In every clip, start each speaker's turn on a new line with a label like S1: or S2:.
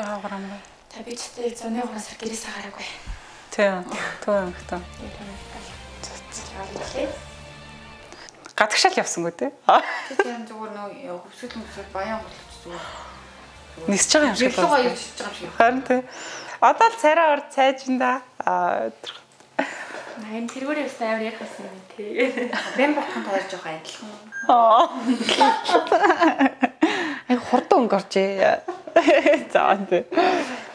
S1: Хавгар ам.
S2: Та би ч гэсэн зуны 3 сар гэрээсээ гараагүй.
S1: Тийм. Төв аймагт. Гадагшаал явсангүй те.
S3: Тийм зүгээр нөө хөвсгөл мөсгөл баян боловч зүгээр
S1: нисэж байгаа юм шиг
S3: байна. Нисэж байгаа юм шиг.
S1: Харин тий. Одоо л царай ор цайжин да. Аа
S2: 80 тэргүүр явсан амар ярих байсан юм тий.
S3: Бэн ботхон талаар жоохон адилхан.
S1: Аа.
S4: Ай хурдан өнгө оржээ.
S1: За тий.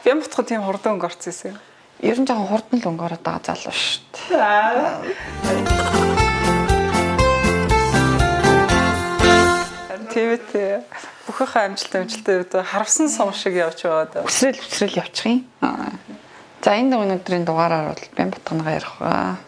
S1: Бэн ботхон тийм хурдан өнгө орсон юм.
S4: Ер нь жоохон хурдан л өнгө ороод байгаа залуу шүү дээ.
S1: Тийм ээ. Бүхийнхээ амжилттай үед харавсан сум шиг явж байгаа даа.
S4: Үсрэл явчих юм. За энэ өнөөдрийн дугаараар бол Бэн ботгоныгоо ярих ба.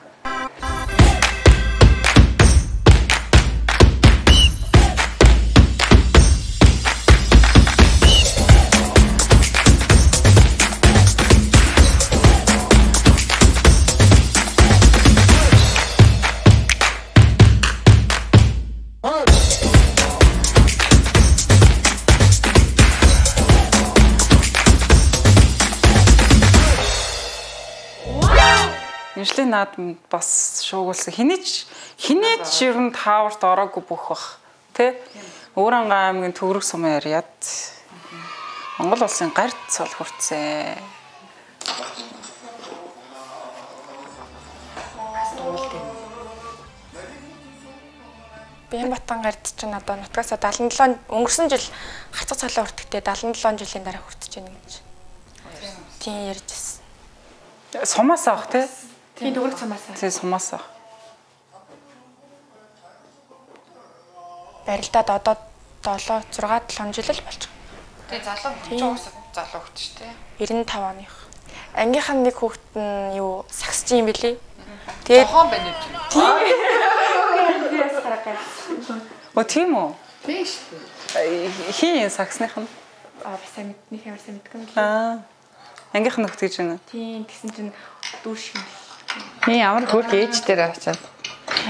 S1: Инжлийн наадам бас шуугуулсан. Хинээч ер нь тааварт ороогүй бүх бах. Тэ? Өөрөнгөө аймгийн Төгрөг сумын яриад Монгол улсын гарт цол хүртсэн.
S2: Бэн ботон гарт чинь одоо нутгаас 77 өнгөрсөн жил харцаг цолоо хүртэхдээ 77 жилийн дараа хүртэж байна гэж. Тийм ярьж байсан.
S1: Сумаас авах тий?
S2: Тийм Төгрөг сумаас.
S1: Тийм сумаас авах.
S2: Барилдаад одоо 7 6 7 жил л болж байгаа.
S3: Тийм залуу чи уусаа залуу хөвч тий.
S2: 95 оных. Ангийнх нь нэг хүүхэд нь юу сагсч юм бэлээ. Тэгээд
S3: жохон байна үү?
S2: Тийм. Яс гараа.
S1: О тийм үү?
S3: Тийм шүү дээ.
S1: Хин сагсных нь?
S2: Аа би сайн мэднэ, ямар сайн мэдгүй юм лээ.
S1: Аа. Ангийнх нь нөхд гэж байна.
S2: Тийм тэгсэн чинь дүүр шиг юм.
S4: Тийм ямар хөрх ээж дээр очиад.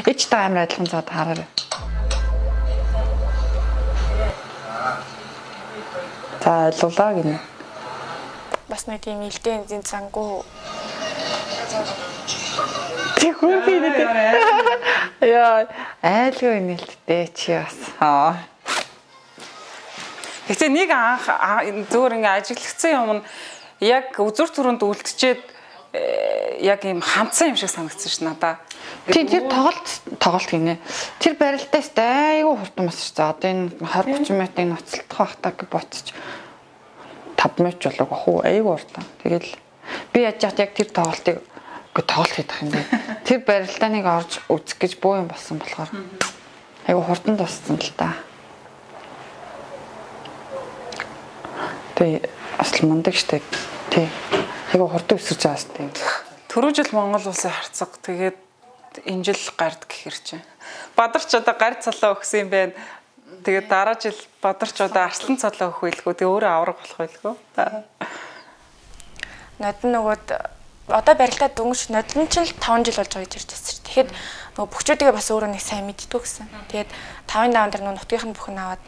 S4: Ээжтэй амар адилхан заад хараарай. За ойлголоо гинэ.
S2: Бас нэг тийм илдээ энзийн цангуу.
S4: Тэг хөрх инээ. Яа, айлгүй инээлттэй чи бас. Аа.
S1: Гэтэ нэг анх зүгээр ингээ ажиглагдсан юм нь яг үзүр түрүүнд үлдчихэд яг ийм хамтсан юм шиг санагдсан ш надаа.
S4: Тийм тэр тоглолт гинэ. Тэр барилдаас айгүй хурдан бас ш. За одоо энэ 20 30 минутын ноцолдох байхдаа гэж ботсоч 5 минут болоог ах уу айгүй хурдан. Тэгэл би яаж яхад яг тэр тоглолтыг үгүй тоглолт хийх юм бэ. Тэр барилдааныг орж үзэх гэж буу юм болсон болохоор айгүй хурдан дууссан л та. Тэг бас л мундаг штэ. Тий. Айгүй хурдан өсөрч байгаа штэ.
S1: Түрүү жил Монгол улсын харцаг тэгээд энэ жил гард гэхэр чинь. Бадарч одоо гард цалаа өгсөн юм байна. Тэгээд дараа жил бадарч одоо арслан цалаа өгөх байлгүй. Тэгээ өөрөө авраг болох байлгүй.
S2: Нодон нөгөөд одоо барилдаа дөнгөж нодон чинь л 5 жил болж байгаа гэж ярьж байсан чинь. Тэгэхэд нөгөө бөхчүүдгээ бас өөрөө нэг сайн мэддэггүй гэсэн. Тэгээд 5-ын даван дээр нөгөө нутгийнх нь бүхэн аваад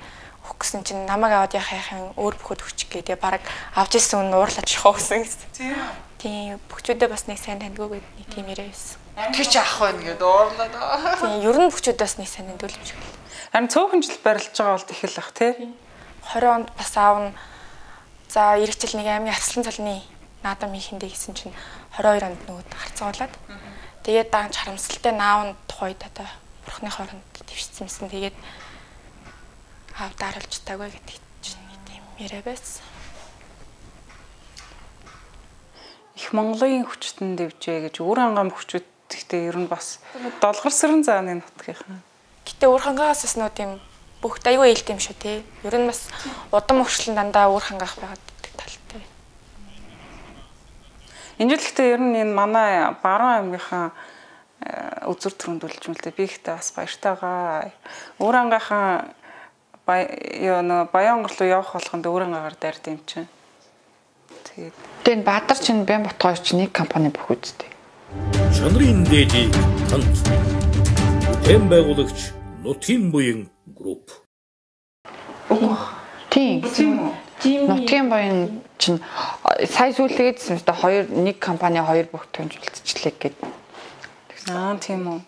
S2: өгөх гэсэн чинь намайг аваад яхах яхах өөр бөхөд өгчих гээ. Тэгээ бараг авч ирсэн үн уурлаж явах гэсэн гэсэн. Тийм бөхчүүдээ бас нэг сайн таньдгүй гэдэг нэг тийм яриа байсан.
S3: Тэр чи ах байна гэдээ уурлаад.
S2: Тийм ер нь бөхчүүд бас нэг сайн таньдгүй юм шиг л.
S1: Харин цөөхөн жил барилж байгаа бол их л ах тий.
S2: 20 онд бас аав нь за ирэх жил нэг аймгийн арслан цалны наадам хийх юм дээ гэсэн чинь 22 онд нөгөөд харцгаулаад. Тэгээд даанч харамсалтай наав нь тухайд одоо бурхны хооронд твшсэн юмсан. Тэгээд аав даруулж таагүй гэдэг чинь нэг тийм яриа байсан.
S1: Их Монголын хүчтэн дэвжээ гэж өөр ангам хүчүүд гэхдээ ер нь бас Долгорсөрөн зааны нутгийнхан.
S2: Гэтэ өөр хангаас бас нөө тийм бүгд аюу ээлтэй юм шүү те. Ер нь бас удам өгшлэн дандаа өөр хангаах байгаад гэдэг талтай.
S1: Энэ жил гэхдээ ер нь энэ манай Баруун аймгийнхаа үзүр төрөнд үлжмэлтэй би ихтэй бас баяртайгаа. Өөр ангийнхаа Баян онгор руу явах болгонд өөр ангаар дайрд юм чинь. Тэгээд
S4: энэ Бадар чинь Бэн Бот хоёр чинь нэг компани бүх үсттэй.
S5: Чанарын дээдийг танд. Бүтээн байгуулагч Нутгийн буян групп.
S4: Тийм.
S1: Тийм үү?
S4: Нутгийн баян чинь сая сүүлээгээдсэн юм шүү дээ. 2 1 компани 2 бүх төнжүүлчихлээ гэд.
S1: Аа тийм үү.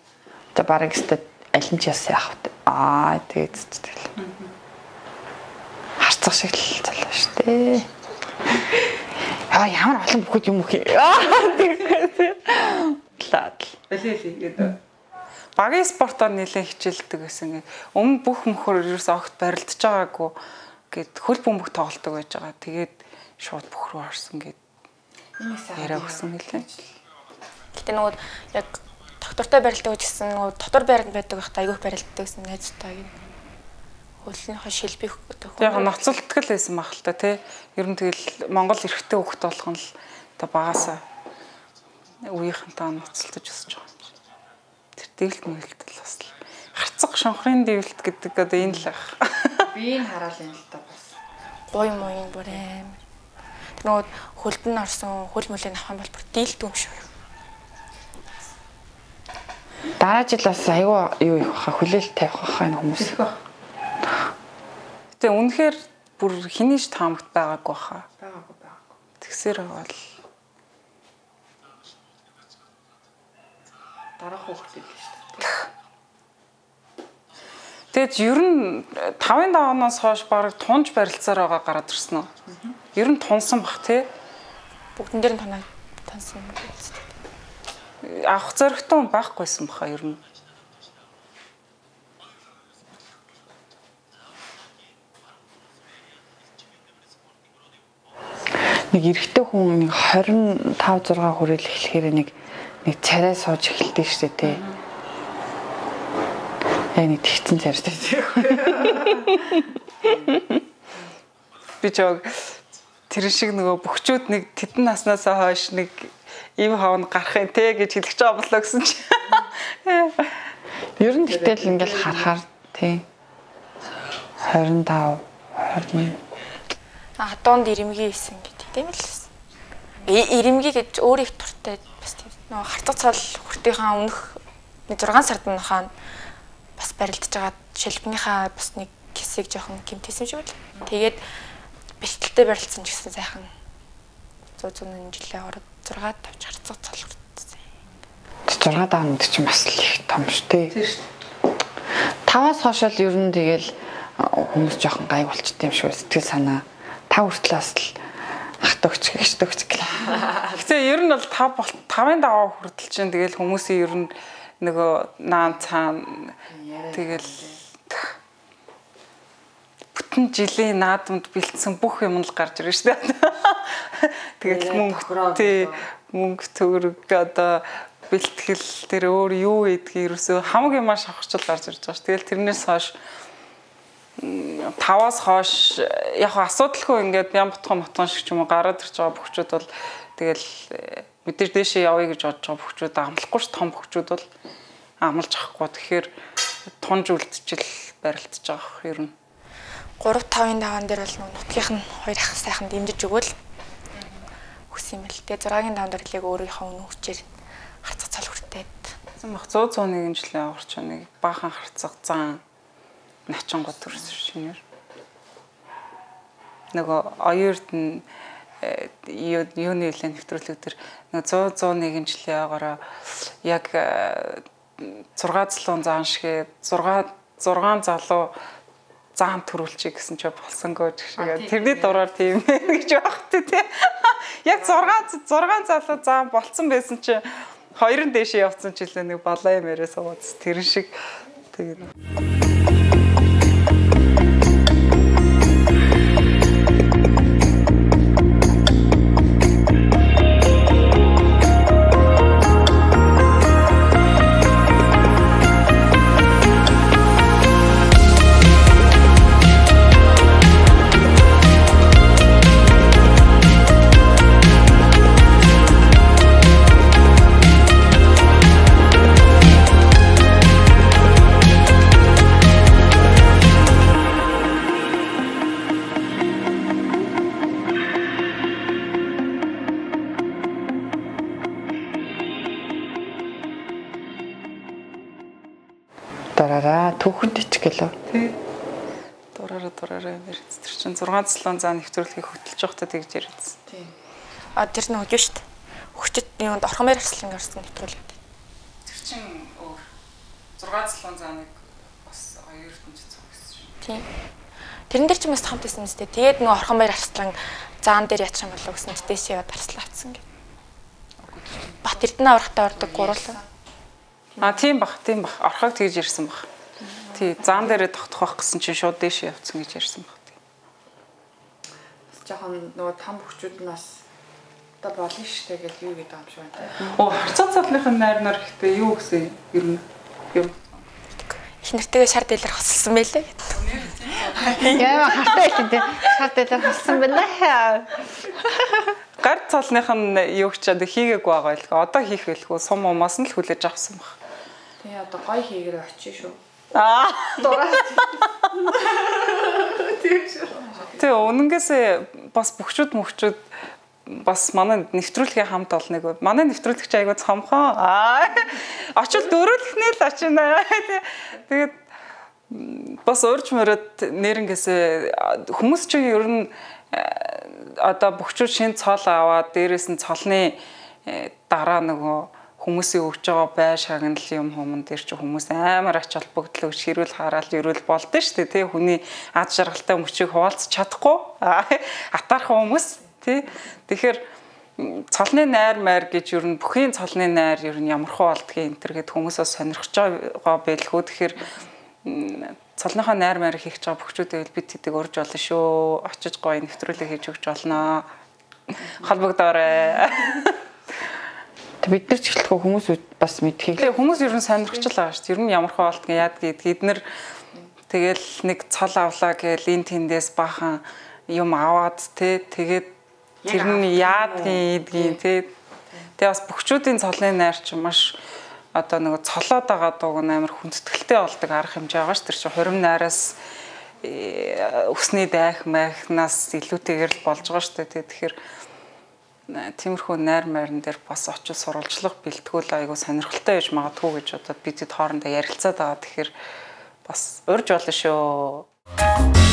S4: Одоо бараг өстө аль нь ч яасан яах вэ? Аа тэгээд тэгэл. Харцах шиг л залуу шүү дээ. Аа ямар олон бүхэд юм үхээ. Лаад.
S1: Бэлээ гэдэг. Багийн спортоор нэлээд хичээлдэг гэсэн. Өмнө бүх мөхөр ерөөс огт барилдаж байгаагүй гэд хөл бөмбөг тоглолдог байж байгаа. Тэгээд шууд бүх рүү орсон гэд. Яриа өгсөн нэлээ.
S2: Гэтэ нөгөө яг доктортой барилдаг гэсэн нөгөө дотор байранд байдаг байхдаа айгүйх барилддаг гэсэн найзтай гин. Хөлнийхөө шилбэх
S1: өгөх. Яг ноцолтгол байсан байх л та тий. Ер нь тэгэл Монгол эрэгтэй хүүхэд болгон л одоо багасаа үеийнхэнтэй ноцолтож өсөж байгаа юм чи. Тэр дээлт мэлтэл бас л харцаг шонхрын дээвэлт гэдэг одоо энэ л ах.
S3: Би энэ хараал юм л та бас.
S2: Гуй муйн бүр амар. Тэр нөгөө хөлд нь орсон хөл мөлийн авах юм бол бүр дийлдэг юм шүү.
S4: Дараа жил бас айгүй юу их баха хүлээлт тавих баха энэ хүмүүс.
S1: Гэтэ үнэхээр бүр хэний ч таамагт байгаагүй баха.
S3: Байгаагүй байгаагүй.
S1: Тэгсэр бол
S3: дараах хүүхэд л шүү дээ.
S1: Тэгэд ер нь 5-ын даваанаас хойш бараг тунж барилцаар байгаа гараад ирсэн үү? Ер нь тунсан бах тий.
S2: Бүгдэн дээр нь тунаа тунсан юм байна.
S1: Авах зоригтой хүн байхгүйсэн баха ер нь.
S4: Нэг эрэгтэй хүн нэг 25 6 хүрээл эхлэхээр нэг царай сууж эхэлдэг шүү дээ тий. Яг нэг тэгсэн царай тий.
S1: Би ч тэр шиг нөгөө бөхчүүд нэг тэдэн наснаас хойш нэг ив хавна гарах юм те гэж хэлэх гэж байгаа боллоо гэсэн чи.
S4: Ер нь гэтэл ингээл харахаар тий 25 20
S2: Адуунд ирэмгий исэн гэдэг тийм л. Ирэмгий гэж өөр их туртай бас тийм. Нөгөө харцаг цол хүртийнхаа өмнөх 6 сард нөхөө бас барилдаж байгаа шилбэнийхаа бас нэг хэсэг жоохон гэмтээсэн юм шиг байл. Тэгээд бэлтгэлтэй барилцсан ч гэсэн сайхан 100 жилээ ороод 6 тавч харцаг цол хүртсэн.
S4: 6 давна гэдэг чинь бас л их том шүү дээ.
S1: Тийм шүү.
S4: 5-аас хойш л ер нь тэгэл хүмүүс жоохон гайг болчтой юм шиг сэтгэл санаа. 5 хүртэл бас л ах төгч гэгч төгч гэлээ.
S1: Гэтэ ер нь бол 5 бол 5-ын даваа хүртэл чинь тэгэл хүмүүсийн ер нь нөгөө наан цаан тэгэл бүтэн жилийн наадамд бэлдсэн бүх юм л гарч ирнэ шүү дээ. Тэгэл мөнгө тий мөнгө төгрөг одоо бэлтгэл тэр өөр юу гэдгийг ерөөсөө хамаг юмаа шавхчл гарч ирж байгаа ш. Тэгэл тэрнээс хойш 5-аас хойш яг асуудалгүй ингээд бян ботхон мотхон шиг ч юм уу гараад ирж байгаа бөхчүүд бол тэгэл мэдээж дээшээ явъя гэж бодож байгаа бөхчүүд амлахгүй ш том бөхчүүд бол амлж авахгүй. Тэгэхээр тунж үлдчихэл барилдаж байгаа ер нь.
S2: 3 5-ын даваан дээр бол нутгийнх нь хоёр ах сайхан дэмжиж өгөөл өгсөн юм л. Тэгээ 6-гийн даваан дээр л яг өөрийнхөө үнэн хүчээр харцаг цол хүртээд.
S1: Зам 100 101 жилийн аварч нэг баахан харцаг зан начингууд төрсөн шинээр. Нөгөө оюурд нь юуны хэлээ нэвтрүүлэг төр нөгөө 100 101 жилийн агаараа яг 6 залуун заан шигээ 6 залуу заан төрүүлчих гэсэн чи болсонгүй гэх шиг. Тэрний дураар тийм гэж байх тий. Яг 6 залуу заан болцсон байсан чи хоёрын дээшээ явцсан ч илээ нэг балаа юм яриа суугаад тэр шиг тэгээд
S4: Дураараа түүхэнд ич гэлөө.
S1: Тий. Дураараа дураараа юм яриад. Тэр чинь 6 цэцлэн заа нэвтрүүлгийг хөтөлж байхдаа тэгж яриадсан.
S3: Тийм.
S2: А тэр нь үгүй шүү дээ. Хөгчд юунд Орхонбаяр арслан гарсан нэвтрүүлэг.
S1: Тэр чинь өөр 6 цэцлэн заа нэг бас оюун ертөнцийн цуг гэсэн шүү.
S2: Тийм. Тэрэн дээр ч бас хамт исэн мэт. Тэгээд нөгөө Орхонбаяр арслан заан дээр ятчих юм болов гэсэн чи дээшээ яваад арслан авцсан гэх. Бат Эрдэнэ аврахтай ордог гурлаа.
S1: А тийм бах, тийм бах. Орхог тэгж ирсэн бах. Тий, заан дээрээ тогтох байх гэсэн чинь шууд дээшээ явцсан гэж ярьсан бах. Тий.
S3: Бас жоохон нөгөө том хөгчүүд нь бас одоо болно штэ гэж юу гэдэг юм шиг байна.
S1: Оо, харцаа цалныхын найр нар гэхдээ юу гэсэн ер нь юм.
S2: Их нэртэйгээ шар дээлэр хосолсон байлээ.
S4: Яа хартай их тий. Шар дээлэр хоссон байна.
S1: Гар цалных нь юу ч одоо хийгээгүй байгаа илгүй. Одоо хийх байлгүй. Сум умаас нь л хүлээж авсан баг.
S3: Тий, одоо гоё хийгээрээ очие шүү.
S1: Аа,
S3: Дураа. Тийм шүү.
S1: Тий, үнэнгээсээ бас бөхчүүд мөхчүүд бас манай нэвтрүүлгийн хамт олныг. Манай нэвтрүүлэгч айгуу цомхон. Аа. Очил дөрүүлэхнээ л очино. Тэгээд бас урьж мөрөд нэрнгээсээ хүмүүс чинь ер нь одоо бөхчүүд шин цол аваад дээрээс нь цолны дараа нөгөө хүмүүсийн өгж байгаа бай шагнал юм хуман дээр чи хүмүүс амар ач холбогдол өгч хэрүүл хараал ерөөл болдсон шүү дээ тий. Хүний ад жаргалтай мөчийг хуваалцах чадахгүй атаархан хүмүүс тий. Тэгэхээр цолны найр майр гэж ер нь бүхийн цолны найр ер нь ямархуу болдгийг энэ төр гэд хүмүүс бас сонирхож байгаа байлгүй. Тэгэхээр цолныхоо найр майр хийх гэж байгаа бөхчүүдээ бид тэдэг урьж болно шүү. Очиж гоё нэвтрүүлэг хийж өгч болно. Холбогдоорой.
S4: Бид нар ч гэлтгүй хүмүүс бас мэдхийг.
S1: Тэгээ хүмүүс ер нь сонирхож л байгаа шүү дээ. Ер нь ямархуу болдгийг яадгийг эднэр тэгэл нэг цол авлаа гээл энэ тэндээс баахан юм аваад тий тэгээд тэр нь яадгийг ийдгийг тий. Тэгээ бас бөхчүүдийн цолны найр чинь маш одоо нөгөө цолоод байгаа дууг нь амар хүндэтгэлтэй болдог арга хэмжээ байгаа шүү. Тэр чинь хурим найраас өсний дайх майхнаас илүүтэйгээр л болж байгаа шүү дээ. Тэгэхээр тиймэрхүү найр майран дээр бас очиж сурвалжлах бэлтгүүл айгуу сонирхолтой байж магадгүй гэж бодоод бид тэд хоорондоо ярилцаад байгаа. Тэгэхээр бас урьж болно шүү.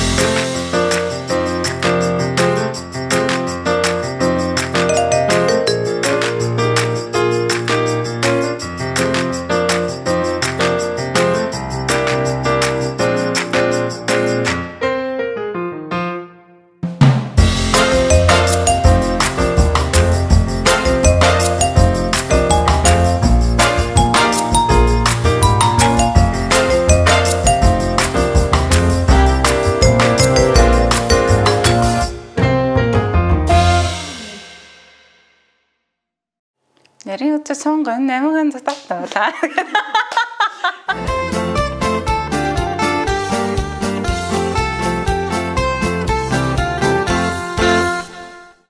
S1: Нарийн өдөр сонгон 8 ганц татваа.